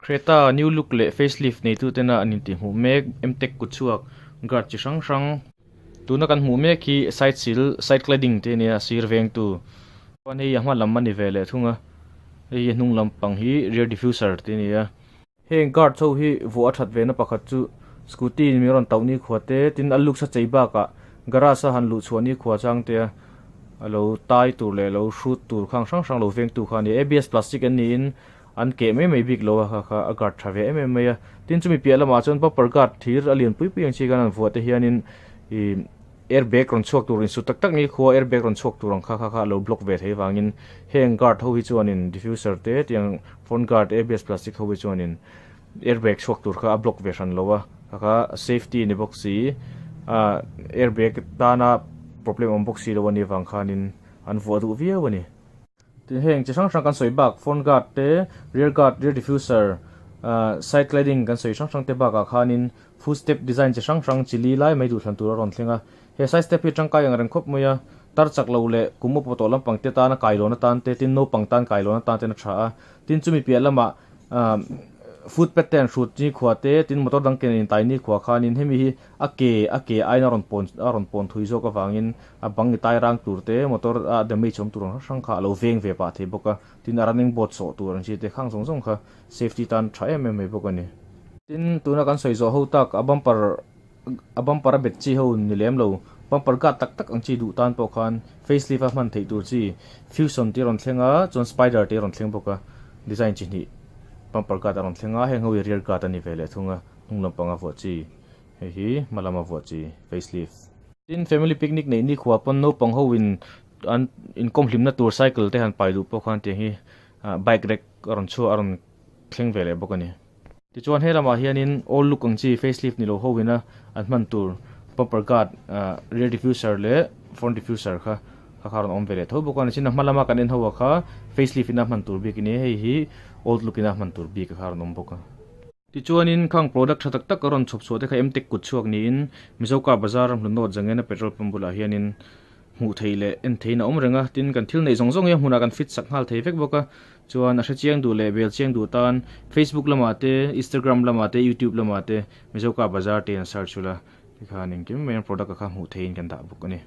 Creta new look leh facelift neitu tena an intihhmuh mek Mtech kutchhuak guard chi hrang hrang. Tuna kan hmuh mek hi side sill side cladding te ania sir vengtu chuan hei a hma lam a ni ve leh thung a hei hi a hnung lampang hi rear diffuser te ania. Heng guard ho hi vuah a that ve na pakhat chu scooty in min rawn tauh ni khua te tin a looks a chei bakah garage a han luh chhuah ni khua chang te a lo tai tur leh lo hrut tur khang hrang hrang lo vengtu kha a ni abs plastic an niin An keh mai mai bik lo a, kha kha a guard tha ve em em mai a. Tin chumi piah lamah chuan bumper guard thir a lian pui pui ang chi khan an vuah te hianin ih airbag rawn chhuak tur insut tak tak ni khua airbag rawn chhuak tur ang kha kha kha a lo block ve thei vangin heng guard ho hi chuanin diffuser te tiang front guard abs plastic ho hi chuanin airbag chhuak tur kha a block ve hran lo a, kha kha safety ni bawk si ah airbag tana problem awm bawk si lo a nih vang khanin an vuah duh viau a ni. Tin heng chi hrang hrang kan sawi bak front guard te rear guard rear diffuser ah side cladding kan sawi hrang hrang te bakah khanin foot step design chi hrang hrang chi li lai mai duhthlan tur a rawn thleng a he side step hi tangkai ang reng khawp mai a tar chak lo leh kum upa tawh lampang te tana kailawn atan te tin naupang tan kailawn atan ten a tha a tin chumi piah lamah ah footpath te an hrut ni khua te tin motor dang ken intai ni khua khanin hemi hi A ke a ke aiin a rawn pawn a rawn pawn thui zawk avangin a bang i tai rang tur te, motor a damage awm tur ang hrang hrang kha a lo veng ve pah thei bawk a, tin a running board sawh tur ang chi te khang zawng zawng kha safety tan tha em em mai bawk a ni. Tin, tuna kan sawi zawh ho tak a bumper a bumper a bet chi ho ni lem lo, bumper guard tak tak ang chi duh tan pawh khan facelift a hman theih tur chi Fusion tih a rawn thleng a, chuan Spider tih a rawn thleng bawk a, design chi hnih bumper guard a rawn thleng a, heng ho hi rear guard a ni ve leh thung a, hnung lampang a vuah chi. Hei hi hma lama vuah chi facelift. Tin, family picnic neih nikhua pawn naupang ho in an inkawm hlimna tur cycle te han pai duh pawh khan tiang hi bike rack a rawn chhuah a rawn thleng ve leh bawk a ni. Tichuan he lamah hianin old look ang chi facelift ni lo ho ina an hman tur bumper guard rear diffuser leh front diffuser kha kha kha a rawn awm ve leh tho bawk a ni. Chin a hma lama kan en ho ah kha facelift ina hman tur bik a ni a, hei hi old look ina hman tur bik kha a rawn awm bawk a. Tichuanin khang product tha tak tak a rawn chhawp chhuah te kha Mtech kut chhuak niin Mizo car bazar a hmunawt Zangena petrol pump bulah hianin hmuh theih leh en theihin a awm reng a, tin kan thil neih zawng zawng hi a hmunah kan fit sak nghal thei vek bawk a, chuan a hre chiang duh leh bel chiang duh tan Facebook lamah te, Instagram lamah te, YouTube lamah te Mizo car bazar te an search ula tikhan engkim mai an product a kha hmuh theihin kan dah bawk a ni.